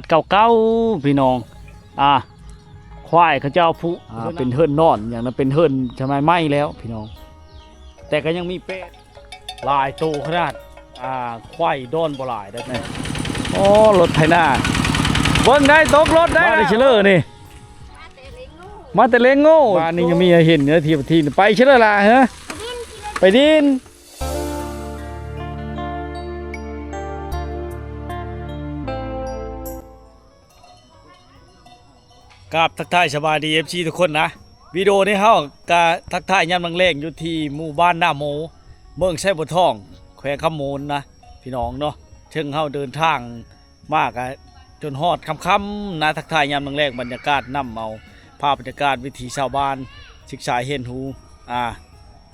ດເກົ່າໆ ພີ່ນ້ອງ ອ່າ ຄວາຍເຂົາເຈົ້າຜູກ ອ່າ ເປັນເຮືອນນອນຫຍັງນະ ເປັນເຮືອນສະໄໝໃໝ່ແລ້ວພີ່ນ້ອງ ແຕ່ກໍຍັງມີແປະຫຼາຍໂຕຂະໜາດ ອ່າ ຄວາຍດອນບໍ່ຫຼາຍເດ້. ໂອ້ ລົດໄຖນາ ເບິ່ງໄດ້ ຕົກລົດໄດ້ ມາໄດ້ເຊີເລີນີ້ ມາແຕ່ເລງໂງ່ ບ້ານນີ້ຍັງມີໃຫ້ເຫັນຢູ່ທີ່ ທີ່ ໄປເຊີເລີລະ ເຮີ ໄປດິນ ກາບທັກທາຍສະບາຍດີ ເອັຟຊີ ທຸກຄົນນະ. ວິດີໂອນີ້ເຮົາກະທັກທາຍຍາມແລງໆ ຢູ່ທີ່ໝູ່ບ້ານນາໂມ ເມືອງໄຊບົວທອງ ແຂວງຄຳມ່ວນນະ ພີ່ນ້ອງເນາະ. ເຊິ່ງເຮົາເດີນທາງມາກະຈົນຮອດຄ່ຳໆ ນະ. ທັກທາຍຍາມແລງໆ ບັນຍາກາດ ນຳເອົາພາບບັນຍາກາດວິຖີຊາວບ້ານ ສຶກສາຮຽນຮູ້ ອ່າ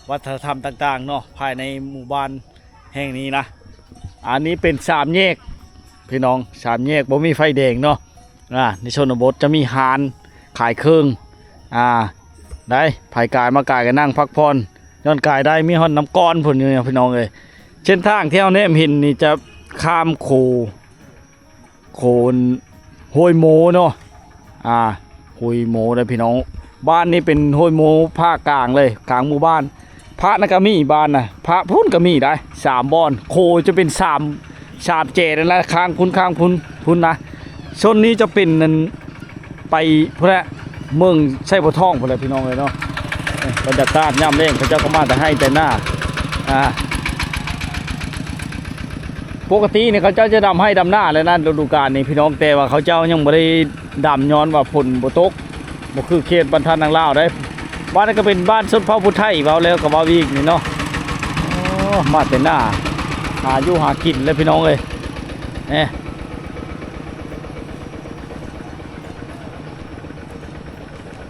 ວັດທະນະທຳຕ່າງໆ ເນາະ ພາຍໃນໝູ່ບ້ານ ແຫ່ງນີ້ນະ. ອັນນີ້ເປັນສາມແຍກ ພີ່ນ້ອງ ສາມແຍກບໍ່ມີໄຟແດງເນາະ. ອ່າ ໃນຊົນນະບົດຈະມີຮ້ານຂາຍເຄື່ອງ ອ່າ ໄດ້ ໃຜກາຍມາກາຍກໍນັ່ງພັກຜ່ອນ ຢ່ອນກາຍໄດ້ ມີຮອດນ້ຳກ້ອນພຸ້ນຢູ່ ພີ່ນ້ອງເອີຍ. ເສັ້ນທາງທີ່ເຮົາແນມເຫັນນີ້ຈະຂ້າມໂຂ ໂຂນຫ້ວຍໂມເນາະ ອ່າ ຫ້ວຍໂມເດ້ພີ່ນ້ອງ. ບ້ານນີ້ເປັນຫ້ວຍໂມພາກກາງເລີຍ ກາງໝູ່ບ້ານ. ພະນະກະມີ ບ້ານນະ ພະພຸ້ນກະມີໄດ໋ ສາມບ່ອນ ໂຄຈະເປັນສາມ ສາມແຈນັ້ນລະ ຂ້າງພຸ້ນ ຂ້າງພຸ້ນ ພຸ້ນນະ. ໂຊນນີ້ຈະເປັນນັ້ນ ໄປພຸ້ນແຫຼະ ເມືອງໄຊບົວທອງພຸ້ນແຫຼະ ພີ່ນ້ອງເອີຍເນາະ. ບັນຍາກາດຍາມແລງ ເຂົາເຈົ້າກໍມາແຕ່ໄຮ່ແຕ່ນາ ອ່າ ປົກກະຕິນີ້ເຂົາເຈົ້າຈະດຳໄຮ່ດຳນາແລ້ວນະ ລະດູການນີ້ພີ່ນ້ອງ ແຕ່ວ່າເຂົາເຈົ້າຍັງບໍ່ໄດ້ດຳ ຍ້ອນວ່າຝົນບໍ່ຕົກ ບໍ່ຄືເຂດບ້ານທ່ານນາງລາວໄດ໋. ບ້ານນັ້ນກໍເປັນບ້ານຊົນເຜົ່າຜູ້ໄທ ເວົ້າແລ້ວກໍເວົ້າອີກນີ້ເນາະ. ໂອ້ ມາແຕ່ໜ້າ ຫາຢູ່ຫາກິນແລ້ວພີ່ນ້ອງເອີຍ ແນ່.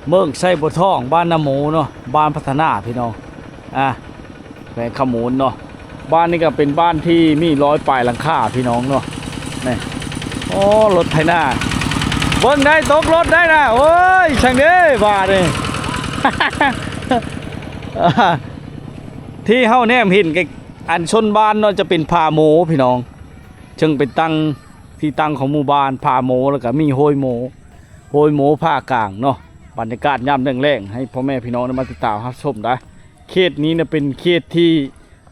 ເມືອງໄຊບົວທອງ ບ້ານນາໂມເນາະ ບ້ານພັດທະນາພີ່ນ້ອງ ອ່າ ແຂວງຄຳມ່ວນເນາະ. ບ້ານນີ້ກໍເປັນບ້ານທີ່ມີຮ້ອຍປາຍຫຼັງຄາພີ່ນ້ອງເນາະ ນີ້. ໂອ້ ລົດໄຖນາ ເບິ່ງໄດ້ ຕົກລົດໄດ້ນະ ໂອ້ຍ ຊ່າງເດ້ ບາດນີ້ ທີ່ເຮົາແນມເຫັນ ອັນຊົນບ້ານເນາະ ຈະເປັນຜາໂມພີ່ນ້ອງ ເຊິ່ງເປັນຕັ້ງ ທີ່ຕັ້ງຂອງໝູ່ບ້ານຜາໂມ ແລ້ວກໍມີຫ້ວຍໂມ ຫ້ວຍໂມພາກກາງເນາະ. ບັນຍາກາດຍາມແລງໆ ໃຫ້ພໍ່ແມ່ພີ່ນ້ອງໄດ້ມາຕິດຕາມຮັບຊົມໄດ້. ເຂດນີ້ນະເປັນເຂດທີ່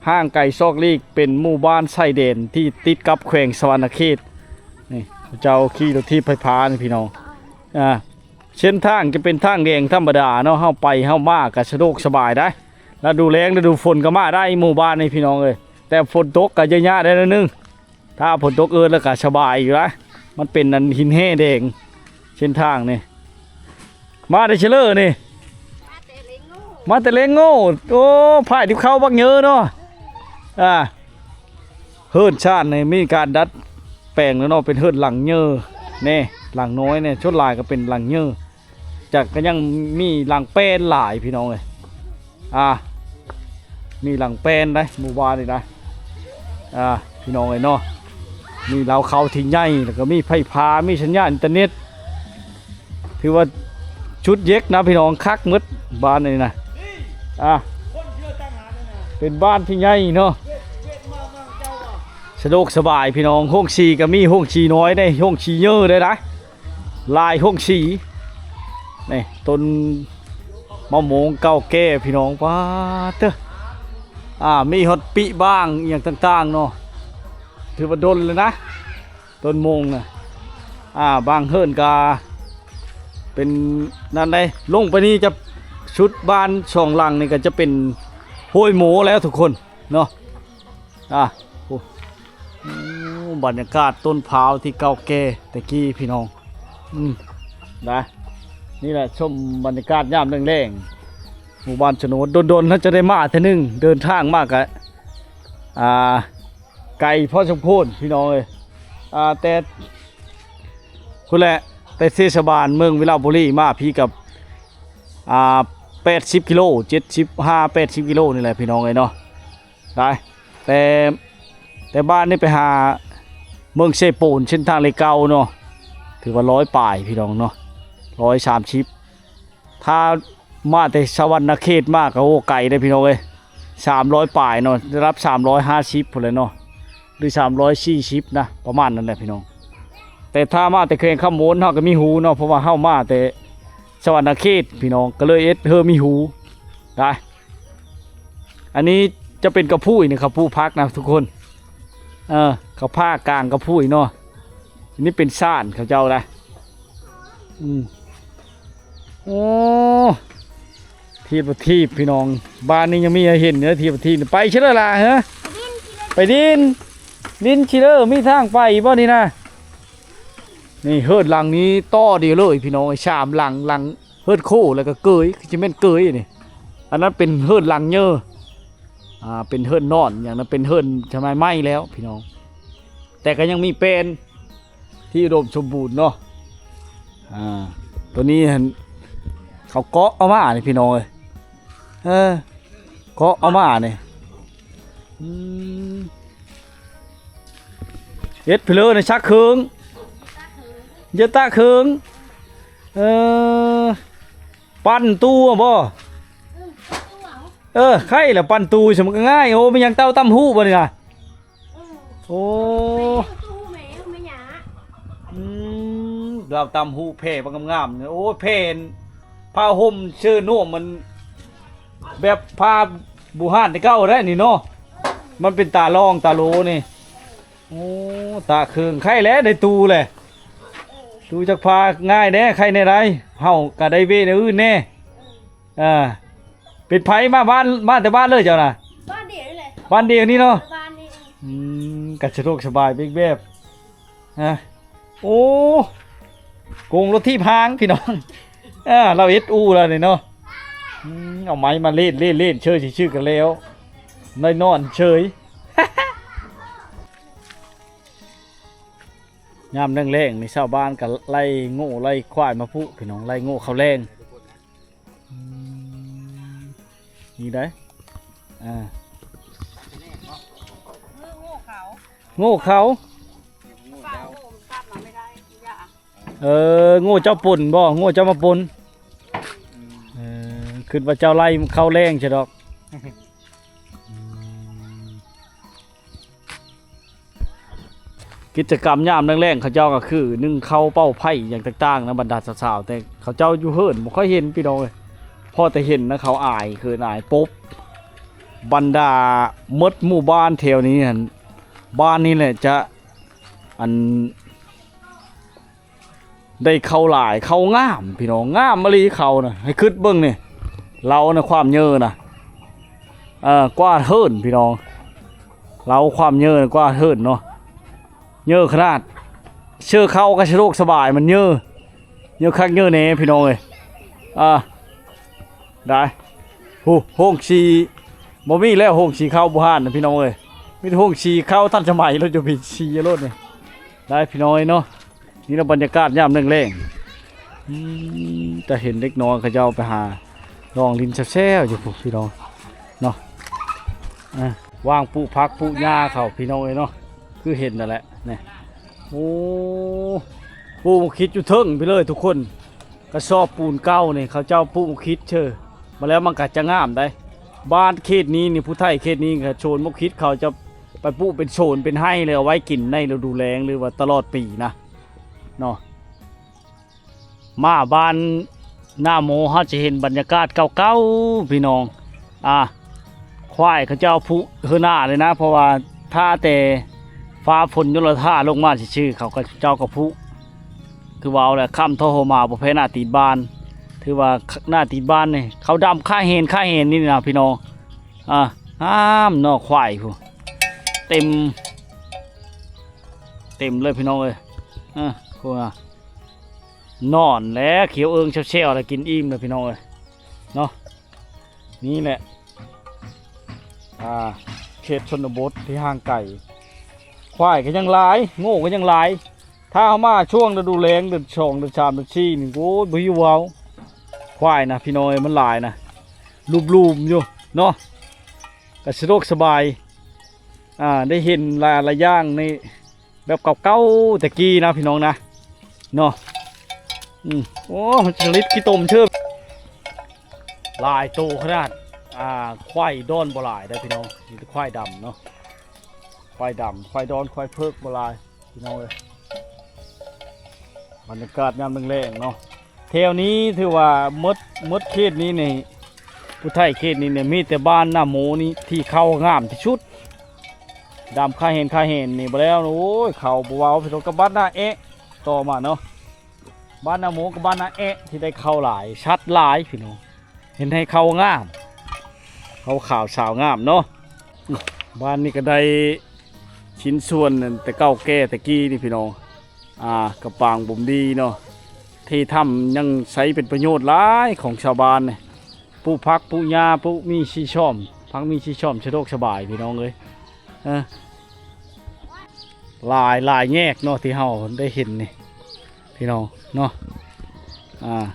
ຫ່າງໄກຊອກຫຼີກ ເປັນໝູ່ບ້ານຊາຍແດນທີ່ຕິດກັບແຂວງສະຫວັນນະເຂດ. ນີ້ ເຈົ້າຂີ່ລົດຖີບໄຟຟ້ານີ້ພີ່ນ້ອງ ອ່າ ເສັ້ນທາງຈະເປັນທາງແດງທຳມະດາເນາະ ເຮົາໄປເຮົາມາກໍສະດວກສະບາຍໄດ໋. ລະດູແລ້ງລະດູຝົນກໍມາໄດ້ໝູ່ບ້ານນີ້ພີ່ນ້ອງເອີຍ ແຕ່ຝົນຕົກກໍຍະຍະໄດ້ໜ້ອຍໜຶ່ງ. ຖ້າຝົນຕົກເອີດແລ້ວກໍສະບາຍຢູ່ນະ ມັນເປັນອັນຫີນແຮ່ແດງ ເສັ້ນທາງນີ້. ມາແຕ່ເຊີເລີນີ້ ມາແຕ່ເລງໂງ່ ໂອ້ ພາຍຕິບເຂົ້າບັກເຍີເນາະ. ອ່າ ເຮືອນຊານນີ້ມີການດັດແປງແລ້ວເນາະ ເປັນເຮືອນຫຼັງເຍີແນ່ ຫຼັງນ້ອຍແນ່ ສ່ວນຫຼາຍກໍເປັນຫຼັງເຍີ. ຈະກໍຍັງມີຫຼັງແປນຫຼາຍພີ່ນ້ອງເອີຍ ອ່າ ມີຫຼັງແປນໄດ໋ ໝູ່ບ້ານນີ້ນະ ອ່າ ພີ່ນ້ອງເອີຍເນາະ. ມີເລົ້າເຂົ້າທີ່ໃຫຍ່ ແລ້ວກໍມີໄຟຟ້າ ມີສັນຍານອິນເຕີເນັດ ຖືວ່າຊຸດເຢັກນະພີ່ນ້ອງ ຄັກໝົດບ້ານນີ້ນະ. ອ່າ ເປັນບ້ານທີ່ໃຫຍ່ເນາະ ສະດວກສະບາຍພີ່ນ້ອງ. ໂຮງສີກໍມີ ໂຮງສີນ້ອຍເດ້ ໂຮງສີເຍີເດ້ນະ ຫຼາຍໂຮງສີ. ນີ້ ຕົ້ນມະມ່ວງເກົ່າແກ່ພີ່ນ້ອງ ປາດເຕີ ອ່າ ມີຮອດປິບ້າງອີ່ຫຍັງຕ່າງໆເນາະ ຖືວ່າດົນແລ້ວນະ ຕົ້ນມ່ວງນະ. ອ່າ ບາງເຮືອນກະເປັນນັ້ນໄດ໋ ລົງໄປນີ້ຈະສຸດບ້ານສອງຫຼັງນີ້ກໍຈະເປັນຫ້ວຍໂມແລ້ວທຸກຄົນເນາະ. ອ່າ ໂອ້ ໂອ້ ບັນຍາກາດຕົ້ນພ້າວທີ່ເກົ່າແກ່ແຕ່ກີ້ພີ່ນ້ອງ ອືມ ນະ ນີ້ແຫຼະ ຊົມບັນຍາກາດຍາມແລງໆ ໝູ່ບ້ານຊະໂນດ ດົນໆ ເຮົາຈະໄດ້ມາເທື່ອໜຶ່ງ ເດີນທາງມາກະ ອ່າ ໄກພໍສົມຄວນພີ່ນ້ອງເອີຍ ອ່າ ແຕ່ພຸ້ນແຫຼະ ແຕ່ເທດສະບານເມືອງວິລະບູລີມາພີ້ກັບ ອ່າ ແປດສິບກິໂລ ເຈັດສິບຫ້າ ແປດສິບກິໂລນີ້ແຫຼະພີ່ນ້ອງເອີຍເນາະ. ໄດ້ ແຕ່ ແຕ່ບ້ານນີ້ໄປຫາເມືອງເຊໂປນ ເສັ້ນທາງເລກເກົ້າເນາະ ຖືວ່າຮ້ອຍປາຍພີ່ນ້ອງເນາະ ຮ້ອຍສາມສິບ. ຖ້າມາແຕ່ສະຫວັນນະເຂດມາກໍ ໂອ້ ໄກເດ້ພີ່ນ້ອງເອີຍ ສາມຮ້ອຍປາຍເນາະ ລະດັບສາມຮ້ອຍຫ້າສິບພຸ້ນແຫຼະເນາະ ຫຼື ສາມຮ້ອຍສີ່ສິບນະ ປະມານນັ້ນແຫຼະພີ່ນ້ອງ. ແຕ່ຖ້າມາແຕ່ແຂວງຄຳມ່ວນ ເຮົາກໍມີຫູເນາະ ເພາະວ່າເຮົາມາແຕ່ສະຫວັນນະເຂດພີ່ນ້ອງ ກໍເລີຍເຮັດເຮີມີຫູໄດ້. ອັນນີ້ຈະເປັນກະພຸ້ຍນີ້ ເຂົາປູກຜັກນະທຸກຄົນ ເອີ ເຂົາຜ່າກາງກະພຸ້ຍເນາະ. ອັນນີ້ເປັນສານເຂົາເຈົ້ານະ ອືມ ໂອ້ ຖີບບໍ່ຖີບພີ່ນ້ອງ ບ້ານນີ້ຍັງມີໃຫ້ເຫັນເດີ ຖີບບໍ່ຖີບ ໄປຊິເລີລະ ເຮີ ໄປດິນ ດິນຊິເລີ ມີທາງໄປບໍ່ນີ້ນະ? ນີ້ເຮືອນຫຼັງນີ້ຕໍ່ດຽວເລີຍພີ່ນ້ອງ ສາມຫຼັງ ຫຼັງເຮືອນໂຄ ແລ້ວກໍເກີຍ ຄືຊິແມ່ນເກີຍນີ້. ອັນນັ້ນເປັນເຮືອນຫຼັງເຍີ ອ່າ ເປັນເຮືອນນອນ ຫຍັງນັ້ນເປັນເຮືອນສະໄໝໃໝ່ແລ້ວພີ່ນ້ອງ ແຕ່ກໍຍັງມີແປນ ທີ່ອຸດົມສົມບູນເນາະ. ອ່າ ຕົວນີ້ຫັ້ນ ເຂົາເກາະເອົາມານີ້ພີ່ນ້ອງເອີຍ ເອີ ເກາະເອົາມານີ້ ອືມ ເຮັດເພີເລີນະ ຊັກເຄິ່ງ ເຢັດຕະເຄິ່ງ ເອີ ປັ່ນຕູ້ບໍ? ເອີ ໄຄລະ ປັ່ນຕູ້ຊະມັນກໍງ່າຍ. ໂອ້ ແມ່ນຫຍັງ ເຕົ້າຕຳຫູ້ບໍນີ້ນະ? ໂອ້ ອືມ ລາວຕຳຫູ້ແຜ່ບັກງາມໆ ໂອ້ ແຜ່ຜ້າຫົ່ມເຊີໂນມ ມັນແບບຜ້າບູຮານແຕ່ເກົ່າໄດ໋ນີ້ເນາະ ມັນເປັນຕາລອງຕາໂຫຼນີ້. ໂອ້ ຕະເຄິ່ງ ໄຄແລ້ວ ໄດ້ຕູ້ແຫຼະ ຕູ້ຈັກຜ້າງ່າຍແດ່ ໄຄແດ່ໃດ ເຮົາກໍໄດ້ເວະແນວອື່ນແດ່. ອ່າ ເປັນໃຜມາບ້ານ ມາແຕ່ບ້ານເລີຍເຈົ້ານະ? ບ້ານດຽວນີ້ແຫຼະ ບ້ານດຽວນີ້ເນາະ ບ້ານນີ້ ອືມ ກໍສະດວກສະບາຍໄປອີກແບບ ຮະ. ໂອ້ ໂກງລົດຖີບຫາງພີ່ນ້ອງ ອ່າ ລາວເຮັດອູ່ລະນີ້ເນາະ ອືມ ເອົາໄມ້ມາເລ່ນໆໆ ເຊີຍຊື່ໆ ກັນແລ້ວ ໄດ້ນອນເຊີຍ. ຍາມແລງໆ ນີ້ຊາວບ້ານກໍໄລ່ງົວໄລ່ຄວາຍມາຜູກພີ່ນ້ອງ ໄລ່ງົວເຂົ້າແລງ. ອືມ ນີ້ໄດ໋ ອ່າ ງົວເຂົາ ງົວເຂົາ ເອີ ງົວເຈົ້າປົນບໍ? ງົວເຈົ້າມາປົນ ເອີ ຄິດວ່າເຈົ້າໄລ່ເຂົ້າແລງຊະດອກ. ອືມ ກິດຈະກຳຍາມແລງໆ ເຂົາເຈົ້າກໍຄື ໜຶ້ງເຂົ້າ ເປົ່າໄຟ ຫຍັງຕ່າງໆ ນະ ບັນດາສາວໆ ແຕ່ເຂົາເຈົ້າຢູ່ເຮືອນບໍ່ຄ່ອຍເຫັນພີ່ນ້ອງເອີຍ ພໍແຕ່ເຫັນນະ ເຂົາອາຍ ເຂີນອາຍປົບ. ບັນດາໝົດໝູ່ບ້ານແຖວນີ້ຫັ້ນ ບ້ານນີ້ແຫຼະຈະ ອັນ ໄດ້ເຂົ້າຫຼາຍ ເຂົ້າງາມພີ່ນ້ອງ ງາມອີ່ຫຼີເຂົ້ານະ ໃຫ້ຄຶດເບິ່ງນີ້ ລາວນະ ຄວາມເຍີນະ ເອີ ກວ່າເຮີນພີ່ນ້ອງ ລາວຄວາມເຍີນະ ກວ່າເຮີນເນາະ ເຍີຂະໜາດ. ເຊີເຂົ້າກໍສະດວກສະບາຍ ມັນເຍີ ເຍີຄັກເຍີແນ່ພີ່ນ້ອງເອີຍ. ອ່າ ໄດ້ ໂອ້ ໂຮງສີ ບໍ່ມີແລ້ວ ໂຮງສີເຂົ້າບູຮານນະພີ່ນ້ອງເອີຍ ມີແຕ່ໂຮງສີເຂົ້າທັນສະໄໝໂລດ ຢູ່ພີຊີໂລດນີ້ ໄດ້ພີ່ນ້ອງເອີຍເນາະ. ນີ້ລະບັນຍາກາດຍາມແລງໆ ອືມ ຈະເຫັນເດັກນ້ອຍເຂົາເຈົ້າໄປຫາລອງຫຼິ້ນແຊວໆ ຢູ່ພຸ້ນພີ່ນ້ອງເນາະ ອ່າ ວາງປູກຜັກປູກຫຍ້າເຂົາພີ່ນ້ອງເອີຍເນາະ ຄືເຫັນນັ້ນແຫຼະນີ້. ໂອ້ ປູກໝາກຂິດຢູ່ເທິງພີ້ເລີຍທຸກຄົນ ກະສອບປູນເກົ່ານີ້ ເຂົາເຈົ້າປູກໝາກຂິດເຊີ ມາແລ້ວມັນກະຈະງາມໄດ໋. ບ້ານເຂດນີ້ນີ້ ຜູ້ໄທເຂດນີ້ກະໂຊນໝາກຂິດ ເຂົາຈະໄປປູກເປັນໂຊນເປັນໄຮ່ ແລ້ວເອົາໄວ້ກິນໃນລະດູແລ້ງ ຫຼືວ່າຕະຫຼອດປີນະເນາະ. ມາບ້ານນາໂມ ເຮົາຈະເຫັນບັນຍາກາດເກົ່າໆ ພີ່ນ້ອງ ອ່າ ຄວາຍເຂົາເຈົ້າຜູກເຮືອໜ້າເລີຍນະ ເພາະວ່າຖ້າແຕ່ຟ້າຝົນຍົນລະທາລົງມາຊື່ໆ ເຂົາກໍເຈົ້າກໍຜູກ ຄືວ່າເອົາແຫຼະ ຄ້ຳທໍຫົວໝາບໍ່ແພ້ໜ້າຕີນບ້ານ ຖືວ່າໜ້າຕີນບ້ານນີ້ ເຂົາດຳຄາເຫັນຄາເຫັນນີ້ນະ ພີ່ນ້ອງ ອ່າ ງາມເນາະ ຄວາຍພຸ້ນ ເຕັມ ເຕັມເລີຍ ພີ່ນ້ອງເອີຍ ອ່າ ພຸ້ນນະ ນອນແຫຼະ ຂຽວເອີງແຊວໆ ແລ້ວກິນອີ່ມແລ້ວ ພີ່ນ້ອງເອີຍເນາະ. ນີ້ແຫຼະ ອ່າ ເຂດຊົນນະບົດທີ່ຫ່າງໄກ ຄວາຍກໍຍັງຫຼາຍ ງົວກໍຍັງຫຼາຍ. ຖ້າເຮົາມາຊ່ວງລະດູແລ້ງ ເດືອນສອງ ເດືອນສາມ ເດືອນສີ່ນີ້ ໂອ້ຍ ບໍ່ຫິວເວົ້າ ຄວາຍນະ ພີ່ນ້ອງເອີຍ ມັນຫຼາຍນະ ລຸມໆ ຢູ່ເນາະ ກໍສະດວກສະບາຍ ອ່າ ໄດ້ເຫັນຫຼາຍໆຢ່າງໃນ ແບບເກົ່າໆແຕ່ກີ້ນະ ພີ່ນ້ອງນະ ເນາະ ອືມ ໂອ້ ມັນຈະລິດຂີ້ຕົມເທີບ ຫຼາຍໂຕຂະໜາດ ອ່າ ຄວາຍດອນບໍ່ຫຼາຍເດີ້ ພີ່ນ້ອງ ມີແຕ່ຄວາຍດຳເນາະ ຄວາຍດຳ ຄວາຍດອນ ຄວາຍເພິກບໍ່ຫຼາຍ ພີ່ນ້ອງເອີຍ. ບັນຍາກາດຍາມແລງໆເນາະ ແຖວນີ້ຖືວ່າໝົດ ໝົດເຂດນີ້ນີ້ ຜູ້ໄທເຂດນີ້ນີ້ ມີແຕ່ບ້ານນາໂມນີ້ທີ່ເຂົ້າງາມທີ່ສຸດ. ດຳຄາເຫັນ ຄາເຫັນນີ້ບໍ່ແລ້ວ ໂອ້ຍ ເຂົ້າບໍ່ເວົ້າ ພີ່ນ້ອງ ກັບບ້ານນາແອະ ຕໍ່ມາເນາະ ບ້ານນາໂມກັບບ້ານນາແອະ ທີ່ໄດ້ເຂົ້າຫຼາຍ ສັດຫຼາຍ ພີ່ນ້ອງ ເຮັດໃຫ້ເຂົ້າງາມ ເຂົ້າຂາວສາວງາມເນາະ. ບ້ານນີ້ກໍໄດ້ຊິ້ນສ່ວນແຕ່ເກົ່າແກ່ແຕ່ກີ້ນີ້ ພີ່ນ້ອງ ອ່າ ກະປາງບົ່ມດີເນາະ ທີ່ທຳຍັງໃຊ້ເປັນປະໂຫຍດຫຼາຍຂອງຊາວບ້ານນີ້ ປູກຜັກປູກຫຍ້າ ປູກໝີ່ຊີຊອມ ຜັກໝີ່ຊີຊອມສະດວກສະບາຍ ພີ່ນ້ອງເອີຍ ເອີ ຫຼາຍ ຫຼາຍແຍກເນາະ ທີ່ເຮົາໄດ້ເຫັນນີ້ ພີ່ນ້ອງເນາະ ອ່າ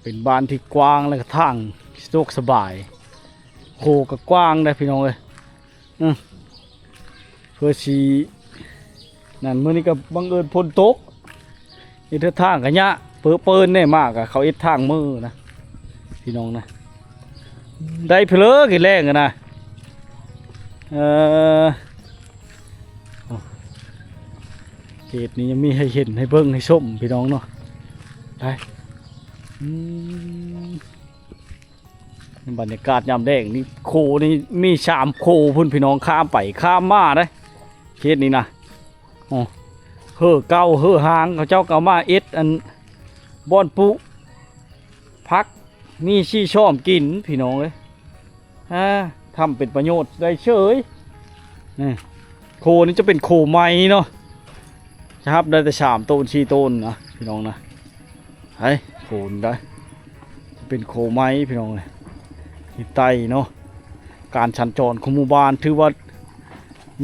ເປັນບ້ານທີ່ກວ້າງ ແລະກໍທາງສະດວກສະບາຍ ໂຄກໍກວ້າງເດ້ ພີ່ນ້ອງເອີຍ ອື ເພື່ອຊິນັ້ນ ມື້ນີ້ກໍບັງເອີນຝົນຕົກ ເຮັດທາງກະຍະເປີເປີນແດ່ ມາກະເຂົາເຮັດທາງມືນະ ພີ່ນ້ອງນະ ໄດ້ເພີເລີກິນແລງນະ ເອີ ເຂດນີ້ຍັງມີໃຫ້ເຫັນ ໃຫ້ເບິ່ງ ໃຫ້ຊົມ ພີ່ນ້ອງເນາະ ໄປ ອືມ ບັນຍາກາດຍາມແລງນີ້ ໂຄນີ້ມີສາມໂຄພຸ້ນ ພີ່ນ້ອງ ຂ້າມໄປຂ້າມມາເດ້ ເຂດນີ້ນະ ໂອ້ ເຮີເກົ່າເຮີຮ້າງ ເຂົາເຈົ້າກໍເອົາມາເຮັດອັນ ບ່ອນປູກຜັກ ມີຊີຊອມກິນ ພີ່ນ້ອງເອີຍ ອ່າ ທຳເປັນປະໂຫຍດໄດ້ເສີຍ ນີ້ ໂຄນີ້ຈະເປັນໂຄໄມ້ເນາະ ຈະຮັບໄດ້ແຕ່ສາມໂຕນ ສີ່ໂຕນນະ ພີ່ນ້ອງນະ ໄອ້ ໂຄນີ້ໄດ້ ເປັນໂຄໄມ້ພີ່ນ້ອງເອີຍ ທີ່ໃຕ້ເນາະ ການສັນຈອນຂອງໝູ່ບ້ານຖືວ່າ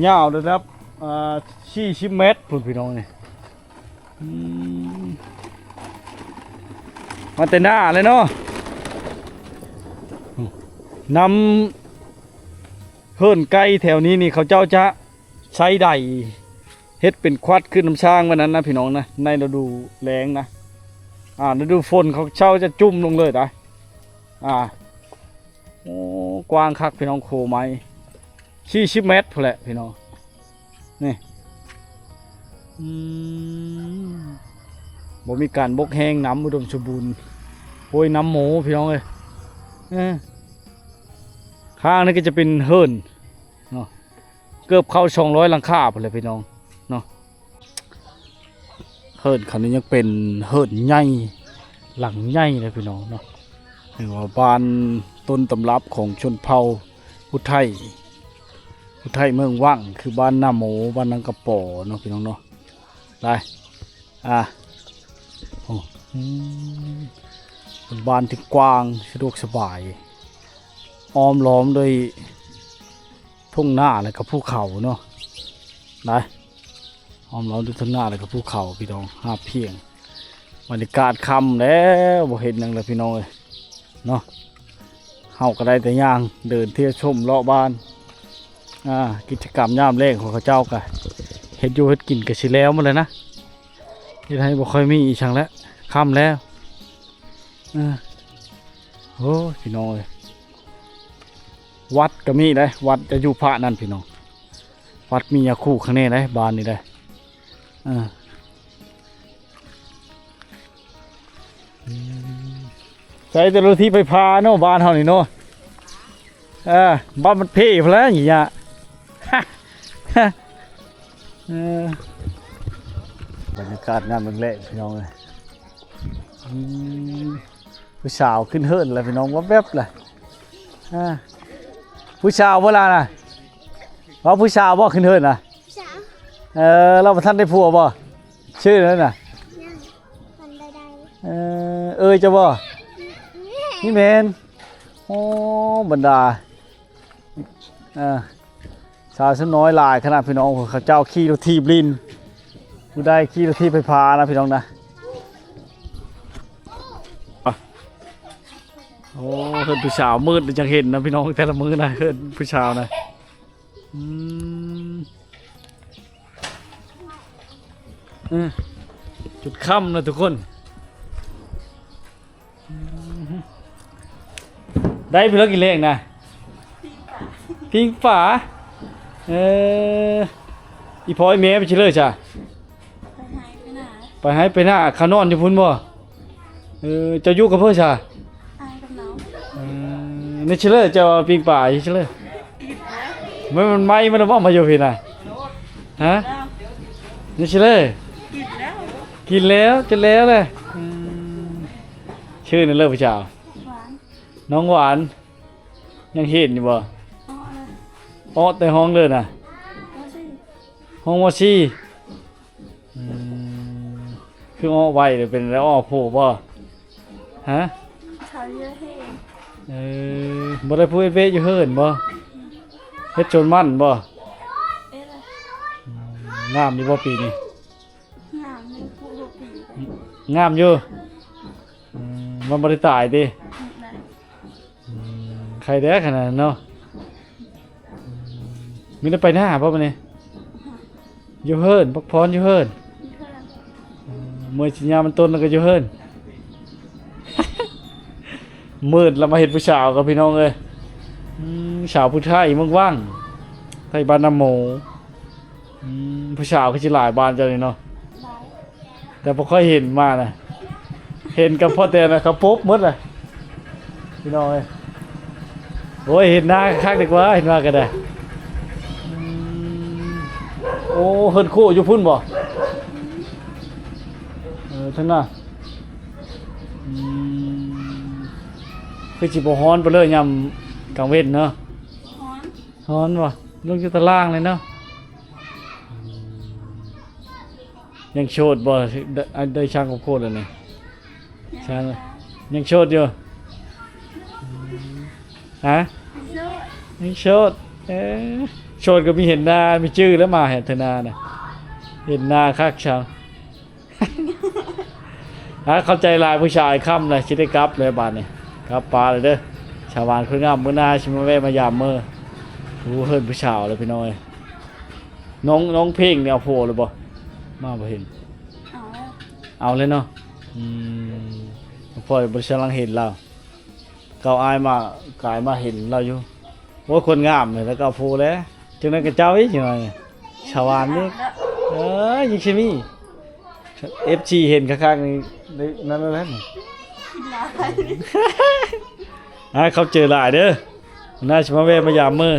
ຍາວລະດັບ ອ່າ ສີ່ສິບແມັດພຸ້ນພີ່ນ້ອງເອີຍ ອືມ ມາແຕ່ໜ້າເລີຍເນາະ ນຳເຮືອນໄກ່ແຖວນີ້ນີ້ ເຂົາເຈົ້າຈະ ໃຊ້ໄດເຮັດເປັນຂວັດຂຶ້ນນຳສ້າງໄວ້ນັ້ນນະພີ່ນ້ອງນະ ໃນລະດູແລ້ງນະ ອ່າ ລະດູຝົນເຂົາເຈົ້າຈະຈຸ່ມລົງເລີຍໄດ໋ ອ່າ ໂອ້ ກວ້າງຄັກພີ່ນ້ອງ ໂຄໄມ້ສີ່ສິບແມັດພຸ້ນແຫຼະພີ່ນ້ອງ ນີ້ ອືມ ບໍ່ມີການບົກແຫ້ງ ນ້ຳອຸດົມສົມບູນ ໂອ້ຍ ນ້ຳໝູພີ່ນ້ອງເອີຍ ເອີ ຂ້າງນີ້ກໍຈະເປັນເຮືອນເນາະ ເກືອບເຂົ້າສອງຮ້ອຍຫຼັງຄາພຸ້ນແຫຼະພີ່ນ້ອງເນາະ ເຮືອນເຂົານີ້ຍັງເປັນເຮືອນໃຫຍ່ ຫຼັງໃຫຍ່ເລີຍພີ່ນ້ອງເນາະ ຖືວ່າບ້ານຕົ້ນຕຳລັບຂອງຊົນເຜົ່າຜູ້ໄທ ຜູ້ໄທເມືອງວັງ ຄືບ້ານນາໂມ ບ້ານນາງກະປໍເນາະພີ່ນ້ອງເນາະ ໄປ ອ່າ ໂອ້ ອືມ ເປັນບ້ານທີ່ກວ້າງ ສະດວກສະບາຍ ອ້ອມລ້ອມດ້ວຍທົ່ງນາ ແລະກໍພູເຂົາເນາະ ໄປ ອ້ອມລ້ອມດ້ວຍທົ່ງນາ ແລະກໍພູເຂົາ ພີ່ນ້ອງ ຫາບພຽງ ບັນຍາກາດຄ່ຳແລ້ວ ບໍ່ເຫັນຫຍັງແລ້ວພີ່ນ້ອງເອີຍ ເນາະ ເຮົາກໍໄດ້ແຕ່ຍ່າງເດີນທ່ຽວຊົມເລາະບ້ານ ອ່າ ກິດຈະກຳຍາມແລງຂອງເຂົາເຈົ້າກະເຮັດຢູ່ເຮັດກິນກະຊິແລ້ວໝົດແລ້ວນະ ເຮັດໃຫ້ບໍ່ຄ່ອຍມີອີ່ຫຍັງແລ້ວ ຄ່ຳແລ້ວ ເອີ ໂອ້ຍ ພີ່ນ້ອງເອີຍ ວັດກໍມີເດ້ ວັດຈະຢູ່ພະນັ້ນພີ່ນ້ອງ ວັດມີຍາຄູຂ້າງໃນເດ້ ບ້ານນີ້ເດ້ ເອີ ໃຊ້ແຕ່ລົດຖີບໄຟຟ້າເນາະ ບ້ານເຮົານີ້ເນາະ ເອີ ບ້ານມັນເພພຸ້ນແຫຼະນີ້ຍະ ເອີ ບັນຍາກາດຍາມແລງໆ ພີ່ນ້ອງເອີຍ ອືມ ຜູ້ສາວຂຶ້ນເຮືອນແລ້ວພີ່ນ້ອງ ແວບໆ ລະ ອ່າ ຜູ້ສາວບໍ່ລະນະ ວ່າຜູ້ສາວບໍ່ຂຶ້ນເຮືອນນະ ສາວ ເອີ ລາວບໍ່ທັນໄດ້ຜົວບໍ່? ຊື່ນັ້ນນະ ຍັງ ມັນໄດ້ໄດ້ ເອີ ເອີຍເຈົ້າບໍ່? ນີ້ແມ່ນ ນີ້ແມ່ນ ໂອ້ ບັນດາ ອ່າ ສາວສ່ວນນ້ອຍຫຼາຍຂະໜາດພີ່ນ້ອງ ເຂົາເຈົ້າຂີ່ລົດຖີບຫຼິ້ນ ຜູ້ໃດຂີ່ລົດຖີບໄຟຟ້ານະພີ່ນ້ອງນະ ໂອ້ ເຮືອນຜູ້ສາວມືດຈັງເຫັນນະພີ່ນ້ອງ ແຕ່ລະມື້ນະ ເຮືອນຜູ້ສາວນະ ອືມ ເອີ ຈົນຄ່ຳແລ້ວທຸກຄົນ ໄດ້ເພິ່ນກິນແລງນະ ປີ້ງປາ ເອີ ອີ່ພໍ່ອີ່ແມ່ໄປຊິເລີຍຊະ ໄປໄຮ່ໄປນາ ໄປໄຮ່ໄປນາ ເຂົານອນຢູ່ພຸ້ນບໍ່? ເອີ ເຈົ້າຢູ່ກັບເພິ່ນຊະ? ອ້າຍກັບນ້ອງ. ເອີ ນີ້ຊິເລີຍ ເຈົ້າເອົາປີ້ງປາຢູ່ຊິເລີຍ. ມັນ ມັນໄໝ້ມັນບໍ່ມາຢູ່ພີ້ນະ? ຮະ? ນີ້ຊິເລີຍ ກິນແລ້ວ ກິນແລ້ວ ຈົນແລ້ວແຫຼະ. ອືມ ຊື່ນັ້ນເລີຍຜູ້ສາວ? ຫວານ ນ້ອງຫວານ. ຍັງເຫັນຢູ່ບໍ່? ອໍ ເອາະແຕ່ຫ້ອງເລີຍນະ ມໍສີ່ ຫ້ອງມໍສີ່. ອືມ ຄືເອາະໄວເລີຍ ເປັນແລ້ວເອາະໂພບໍ່? ຮະ? ເຂົາເຍາະແຮງ. ເອີ ບໍ່ໄດ້ຜູ້ເຮັດວຽກຢູ່ເຮືອນບໍ່? ເຮັດສວນມັນບໍ່? ເຮັດລະ. ອືມ ງາມຢູ່ບໍ່ປີນີ້? ງາມຢູ່ ປູກທຸກປີ. ງາມຢູ່. ອືມ ມັນບໍ່ໄດ້ຕາຍຕິ? ອືມ ໄຄແດ່ຂະໜາດນັ້ນເນາະ. ອືມ ມີແຕ່ໄປນາບໍ່ມື້ນີ້? ຢູ່ເຮືອນ ພັກຜ່ອນຢູ່ເຮືອນ. ເອີ ເມື່ອຍຊິຍາມມັນຕົນແລ້ວກໍຢູ່ເຮືອນ. ມືດລະມາເຫັນຜູ້ສາວກັບພີ່ນ້ອງເອີຍ. ອືມ ສາວຜູ້ໄທເມືອງວັງ ໄທບ້ານນາໂມ. ອືມ ຜູ້ສາວຄືຊິຫຼາຍບ້ານເຈົ້ານີ້ເນາະ. ຫຼາຍ ແຕ່ບໍ່ຄ່ອຍເຫັນມານະ ເຫັນກັບພໍ່ແຕ່ນະ ເຂົາປົບໝົດລະ ພີ່ນ້ອງເອີຍ. ໂອ້ຍ ເຫັນໜ້າຄັກດີກວ່າ ເຫັນວ່າກໍໄດ້. ອືມ ໂອ້ ເຮືອນຄູ່ຢູ່ພຸ້ນບໍ່? ເອີ ທາງໜ້າ. ອືມ ຄືຊິບໍ່ຮ້ອນປານໃດຍາມກາງເວັນເນາະ. ຮ້ອນ ຮ້ອນບໍ່? ລົງຢູ່ຕາລ່າງເລີຍເນາະ. ອືມ ຍັງໂສດບໍ່? ໄດ້ ໄດ້ສ້າງຄອບຄົວແລ້ວນີ້? ຍັງ ສ້າງ ຍັງໂສດຢູ່. ອືມ ຮະ? ໂສດ ຍັງໂສດ. ເອີ ໂສດກໍມີເຫັນໜ້າ ມີຈື່ແລ້ວ ມາເຫັນເທື່ອໜ້ານະ ເຫັນໜ້າຄັກຊະ. ອ່າ ຂອບໃຈຫຼາຍຜູ້ສາວ ຄ່ຳແລ້ວ ຊິໄດ້ກັບແລ້ວບາດນີ້ ກັບປາແລ້ວເດີ ສາວຫວານຄົນງາມ. ມື້ໜ້າຊິມາແວ່ມາຢາມເມີ ໂອ້ ເຮືອນຜູ້ສາວແລ້ວພີ່ນ້ອງເອີຍ. ນ້ອງ ນ້ອງເພັງນີ້ເອົາຜົວແລ້ວບໍ່? ມາບໍ່ເຫັນ. ເອົາແລ້ວ ເອົາແລ້ວເນາະ. ອືມ ພໍ່ບໍ່ໄດ້ສະຫຼັງເຫັນລາວ. ເກົ່າອ້າຍມາ ກາຍມາເຫັນລາວຢູ່. ໂອ້ຍ ຄົນງາມເລີຍ ລາວກໍເອົາຜົວແລ້ວ. ຈັ່ງໃດກໍເຈົ້າອີກ ຈັ່ງໃດ ສາວຫວານນີ້. ເອີ ຍັງຊິມີ ເອັຟຊີ ເຫັນຄັກໆນີ້ ໄດ້ນັ້ນແລ້ວ. ອ່າ ຂອບໃຈຫຼາຍເດີ ໜ້າຊິມາແວ່ມາຢາມເມີ.